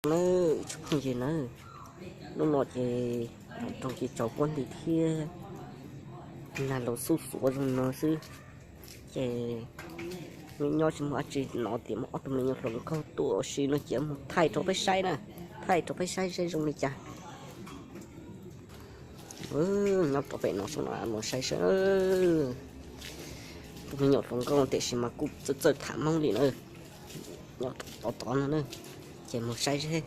Na, tsoom phooj ywg na, hnub no ces rooj ces tsaus puag nti thiab, nag los xuj xuav zoo no xwb. Ces nyob nyob tsis muaj dab tsi no tias muaj ob tug me nyuam hluas nkauj tuaj ua si no ces mus thaij rau peb saib na, thaij rau peb saib seb zoo li cas. Nyob rau pem no seb no mus saib seb. Tus me nyuam hluas nkauj tiam sis mas kuj txawj txawj tham Hmoob li na. Nyob tod tod no na, ces mus saib seb.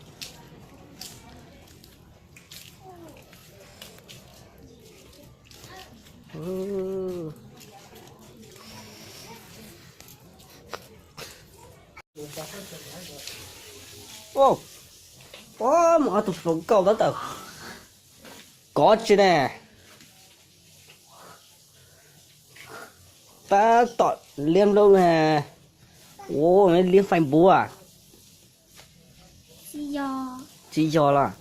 Ua, ua, muaj ob tug hluas nkauj tab tom kov tsi ne. Tab tom liab nplooj ne. Ua, liab Facebook. Tsis yog los?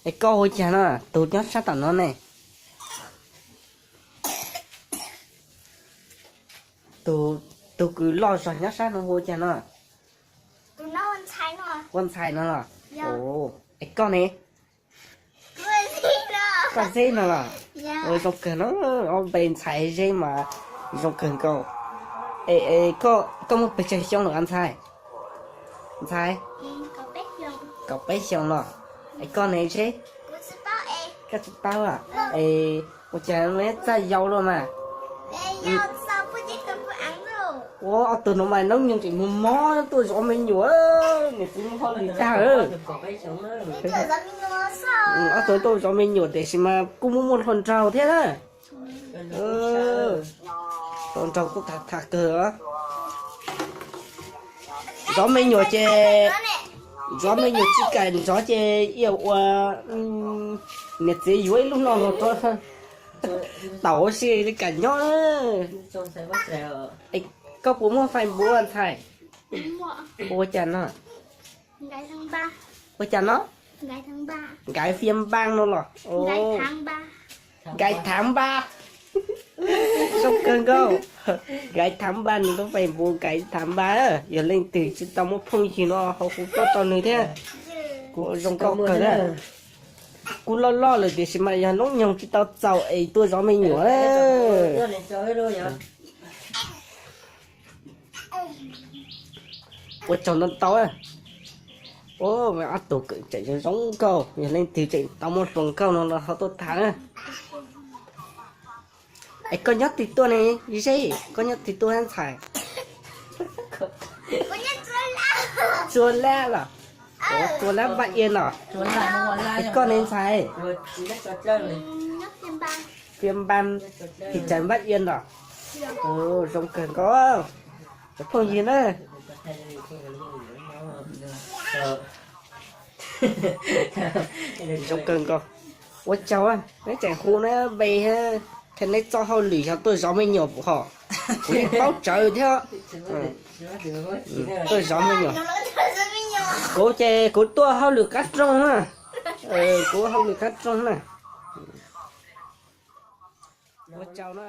Es koj hu cas no? Tus nyob sab tom no ne? Tus, tus kws loj zog nyob sab no hu cas no? Ua Ntxhais no los? Es koj ne? Koj Zeb no los? Zoo kawg no, ob npe Ntxhais Zeb mas zoo kawg nkaus. Es koj muaj pes tsawg xyoo lawm Ntxhais? Ntxhais, kaum peb xyoos los. Es koj ne Zeb? Koj tsis paub, es ua cas txaj yau luaj mas. Ua ob tug no mas noob nyoog tseem mob mob tuaj zov me nyuam, niam txiv muaj hauj lwm tag. Ob tug tuaj zov me nyuam tiam sis mas kuj muaj muaj hluas nraug thiab na. Hluas nraug kuj tham tham kawg. Zov me nyuam ces, zov me nyuam tsis kam zov ces ib yam ua niam txiv yuav ib lub no los rau taum ua si li kam nyob. Es koj puas muaj Facebook Ntxhais? Ua cas no? Ua cas no? Nkaiv Fiab Npaj no los? Nkaiv Thav Npaj. Zoo kawg nkaus. Nkaiv Thav Npaj nws lub Facebook Nkaiv Thav Npaj. Yog leej twg tsis tau muaj phooj ywg no ho hu tuaj rau nws thiab. Kuv zoo nkauj kawg na. Kuv loj loj lawm tiam sis mas yog noob nyoog tsis tau txaus es tuaj zov me nyuam. Ua tsaug ntau ntau. Ob tug kawm tseem zoo zoo nkauj, yog leej twg tseem tau muaj hluas nkauj no los ho tuaj tham na. Es koj nyob twg tuaj ne Zeb? Koj nyob twg tuaj Ntxhais? Tsuas Lab los? Tsuas Lab Npaj Ia no. Es koj ne Ntxhais? Fiab Npaj, thị trấn Npaj Ia no. Zoo kawg nkaus. Cov phooj ywg na. Zoo kawg nkaus. Ua tsaug, neb tseem hu neb npe, qhia neb txoj hauj lwm yog tuaj zov me nyuam puas ho? Kuv yeej paub tsawv thiab. Tuaj zov me nyuam. Kuv ces kuv tuaj hauj lwm qab rooj na. Kuv hauj lwm qab rooj na. Ua tsaug na.